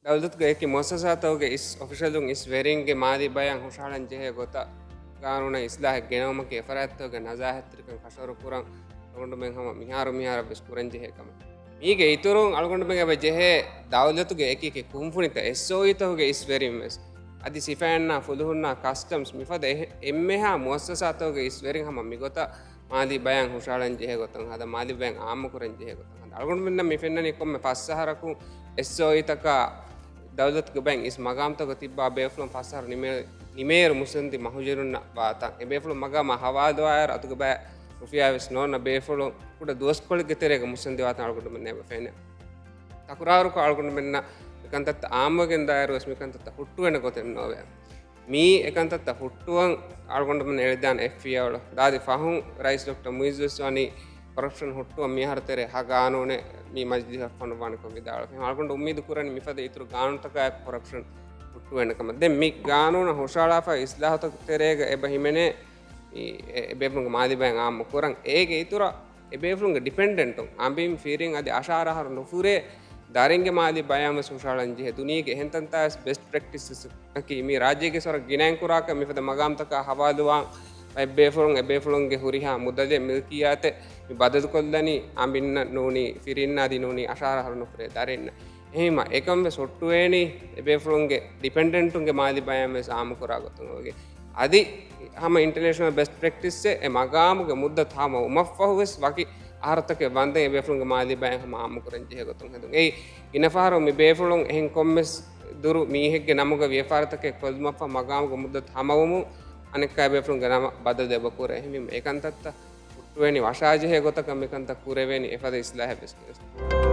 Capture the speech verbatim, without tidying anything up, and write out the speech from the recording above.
ދައުލަތުގެ އެކި މުއައްސަސާތަކުގެ އިސް އޮފިޝަލުން އިސް ވެރިންގެ މާލީ ބަޔަން ހުށަހަޅަން ޖެހޭ ގޮތަށް ގާނޫނަށް އިސްލާހެއް ގެނައުމަކީ އެފަރާތްތަކުގެ ނަޒާހަތްތެރިކަން ކަށަވަރު ކުރަން އަޅުގަނޑުމެން ހަމަ މިހާރު މިހާރަށް ވެސް ކުރަން ޖެހޭ ކަމެއް. މީގެ އިތުރުން އަޅުގަނޑުމެން އެބަ ޖެހޭ ދައުލަތުގެ އެކި އެކި ކުންފުނިތައް އެސްއޯއީތަކުގެ އިސް ވެރިން ވެސް އަދި ސިފައިންނާ ފުލުހުންނާ ކަސްޓަމްސް މިފަދަ އެހެ-، އެންމެހާ މުއައްސަސާތަކުގެ އިސް ވެރިން ހަމަ މިގޮތަށް މާލީ ބަޔަން ހުށަހަޅަން ޖެހޭ ގޮތަށް ހަދާ، މާލީ ބަޔަން އާއްމުކުރަން ޖެހޭ ގޮތަށް ހަދާ. އަޅުގަނޑުމެންނަށް މި ފެންނަނީ ކޮންމެ ފަސް އަހަރަކުން އެސްއޯއީތަކާ ދައުލަތުގެ ބައިން އިސް މަގާމްތަކަށް ތިއްބާ ބޭފުޅުން ފަސް އަހަރު ނިމޭ-، ނިމޭއިރު މުއްސަނދި މަހުޖަރުންނަށް ވާތަން. އެ ބޭފުޅުން މަގާމާ ހަވާލުވާއިރު އަތުގެ ބައެއް ރުފިޔާ ވެސް ނޯންނަ ބޭފުޅުން ކުޑަ ދުވަސްކޮޅެއްގެ ތެރޭގަ މުއްސަނދި ވާތަން އަޅުގަނޑުމެންނަށް އެބަ ފެނޭ. ތަކުރާރުކޮށް އަޅުގަނޑުމެންނަށް މިކަންތައްތައް އާއްމުވެގެން ދާއިރު ވެސް މިކަންތައްތައް ހުއްޓުވޭނެ ގޮތެއް ނޯވޭ. މި އެކަންތައްތައް ހުއްޓުވަން އަޅުގަނޑުމެން އެޅިދާނެ އެފްއީއާ އަޅު. ދާދި ފަހުން ރައީސް ޑޮކްޓަރ މުއިއްޒު ވެސް ވަނީ ކޮރަޕްޝަން ހުއްޓުވަން މި އަހަރު ތެރޭ ހަ ގާނޫނެއް މި މަޖިލިހަށް ފޮނުއްވާނެކޮށް ވިދާޅުވި. އަޅުގަނޑު އުއްމީދު ކުރަނީ މިފަދަ އިތުރު ގާނޫނުތަކާއެކު ކޮރަޕްޝަން ހުއްޓުވޭނެ ކަމަށް. ދެން މި ގާނޫނަށް ހުށަހަޅާފަ އިސްލާހުތަކުގެ ތެރޭގަ އެބަ ހިމެނޭ މި އެ-، އެބޭފުޅުންގެ މާލީ ބަޔަން އާއްމު ކުރަން. އޭގެ އިތުރަށް އެބޭފުޅުންގެ ޑިޕެންޑެންޓުން، އަނބިން ފިރިން އަދި އަށާރަ އަހަރު ނުފުރޭ ދަރިންގެ މާލީ ބަޔަން ވެސް ހުށަހަޅަން ޖެހޭ. ދުނިޔޭގެ އެހެން ތަންތާވެސް ބެސްޓް ޕްރެކްޓިސަސް އަކީ މި ރާއްޖޭގެ ސޮރަ ގިނައިން ކުރާކަށް މިފަދަ މަގާމްތަކާ ހަވާލުވާން ބައެއް ބޭފުޅުން އެބޭފުޅުންގެ ހުރިހާ މުދަލެއް މިލްކިއްޔާތެއް މި ބަދަލުކޮށްލަނީ އަނބިންނަށް ނޫނީ ފިރިންނާ އަދި ނޫނީ އަށާރަ އަހަރު ނުފުރޭ ދަރިންނަށް. އެހެންވީމަ އެކަން ވެސް ހުއްޓުވޭނީ އެބޭފުޅުންގެ ޑިޕެންޑެންޓުންގެ މާލީ ބަޔަން ވެސް އާއްމުކުރާ ގޮތުން އޮވެގެން. އަދި ހަމަ އިންޓަނޭޝަނަލް ބެސްޓް ޕްރެކްޓިސްއެއް އެ މަގާމުގެ މުއްދަތު ހަމަވުމަށްފަހު ވެސް ވަކި އަހަރުތަކެއް ވަންދެން އެބޭފުޅުންގެ މާލީ ބަޔަން ހަމަ އާއްމުކުރަން ޖެހޭ ގޮތުން ހެދުން. އެއީ ގިނަ ފަހަރު މި ބޭފުޅުން އެހެން ކޮންމެސް ދުރު މީހެއްގެ ނަމުގަ ވިޔަފާރިތަކެއް ކޮށްލުމަށްފަހު މަގާމުގެ މުއްދަތު ހަމަވުމުން އަނެއްކާ އެބޭފުޅުންގެ ނަމަށް ބަދަލު އެބަ ކުރޭ. އެހެންވީމަ އެކަންތައްތައް ހުއްޓުވޭނީ ވަށާޖެހޭ ގޮތަކަށް މިކަންތައް ކުރެވޭނީ އެފަދަ އިސްލާހެއް ވެސް ގެނެސް.